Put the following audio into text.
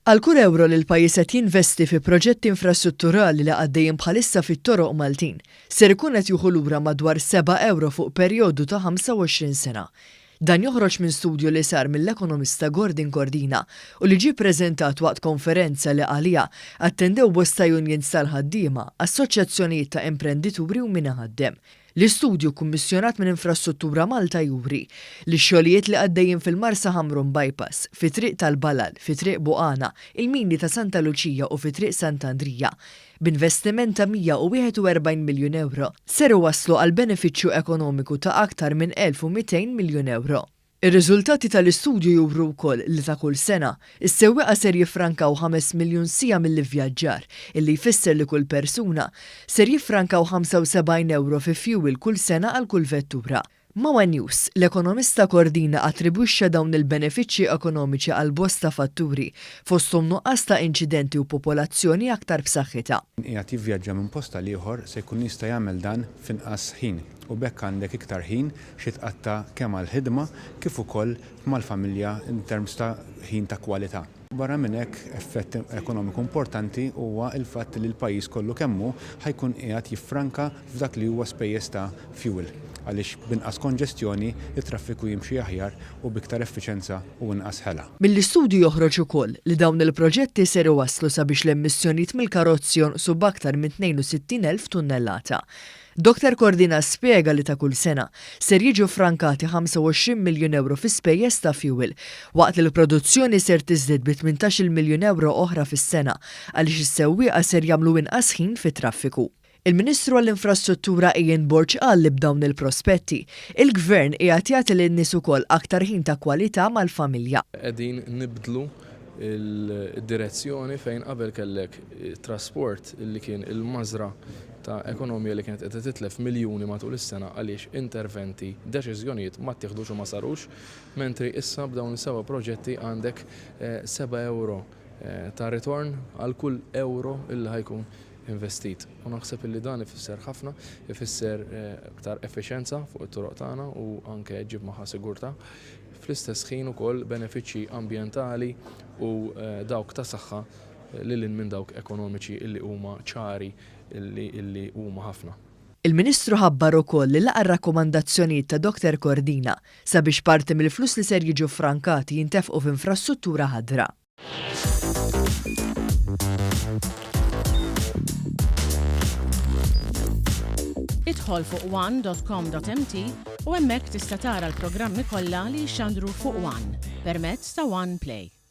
Għal kull ewro li l-pajjiż qed jinvesti fi proġetti infrastrutturali li għaddejjin bħalissa fit-toroq Maltin, ser ikun qed jieħu lura madwar seba' ewro fuq perjodu ta' 25 sena. Dan joħroġ minn studju li sar mill-ekonomista Gordon Cordina u li ġie ppreżentat waqt konferenza li għaliha attendew bosta unions tal-ħaddiema, assoċjazzjonijiet ta' imprendituri u min iħaddem. L-istudju kkummissjonat minn Infrastruttura Malta juri li x-xogħlijiet li għaddejjin fil-Marsa Ħamrun Bypass, fi Triq tal-Balal, fi Triq Buqana, il-mini ta' Santa Luċija u fi Triq Sant'Andrija, b'investiment ta' 141 miljun ewro, ser iwasslu għal benefiċċju ekonomiku ta' aktar minn 1,200 miljun ewro. Ir-riżultati tal-istudju juru wkoll li ta' kull sena, is-sewwieqa ser jiffrankaw 5 miljun siegħa mill-ivvjaġġar, illi jfisser li kull persuna ser jiffrankaw 75 ewro fi fjuwil kull sena għal kull vettura. Ma' one News, l-ekonomista Cordina attribwixxa dawn il-benefiċċji ekonomiċi għal bosta fatturi, fosthom nuqqas ta' inċidenti u popolazzjoni aktar b'saħħitha. Min qiegħed jivvjaġġa minn post għal ieħor se jkun jista' jagħmel dan f'inqas ħin u b'hekk għandek iktar ħin xi tqatta' kemm għall-ħidma kif ukoll mal-familja in terms ta' ħin ta' kwalità. Barra minn hekk, effett ekonomiku importanti huwa l-fatt li l-pajjiż kollu kemm hu ħa jkun qiegħed jiffranka f'dak li huwa spejjeż ta' fuel għaliex b'inqas konġestjoni t-traffiku jimxi aħjar u b'iktar effiċenza u inqas ħela. Mill-istudju joħroġ ukoll li dawn il-proġetti ser iwasslu sabiex l-emissjonijiet mill-karozzi jonqsu b'aktar minn 62,000 tunnellata. Dottor Cordina spjega li ta' kull sena, ser jiġu ffrankati 25 miljun ewro fi spejjeż ta' fjuwil, waqt li l-produzzjoni ser tiżdied bi 18-il miljun ewro oħra fis-sena għaliex is-sewwieqa ser jagħmlu inqas ħin fit-traffiku. Il-Ministru għall-Infrastruttura Ian Borg qal li b'dawn il-prospetti, il-Gvern qiegħed jagħti lin-nies ukoll aktar ħin ta' kwalità mal-familja. Qegħdin nibdlu d-direzzjoni fejn qabel kellek trasport li kien il-mażra ta' ekonomija li kienet qiegħda titlef miljuni matul is-sena għaliex interventi, deċiżjonijiet ma ttieħdux u ma sarux, mentri issa b'dawn is-seba' proġetti għandek seba' ewro ta' ritorn għal kull ewro illi ħa jkun investit. U naħseb illi dan ifisser ħafna, ifisser iktar effiċjenza fuq it-toroq tagħna u anke ġġib magħha sigurtà. Fl-istess ħin ukoll benefiċċji ambjentali u dawk ta' saħħa lil hinn minn dawk ekonomiċi illi huma ċari illi illi huma ħafna. Il-Ministru ħabbar ukoll li laqa' r-rakkomandazzjonijiet ta' Doctor Cordina sabiex parti mill-flus li ser jiġu ffrankati jintefqu f'infrastruttura ħadra. Idħol fuq one.com.mt u hemmhekk tista' tara l-programmi kollha li jixxandru fuq One permezz ta' One Play.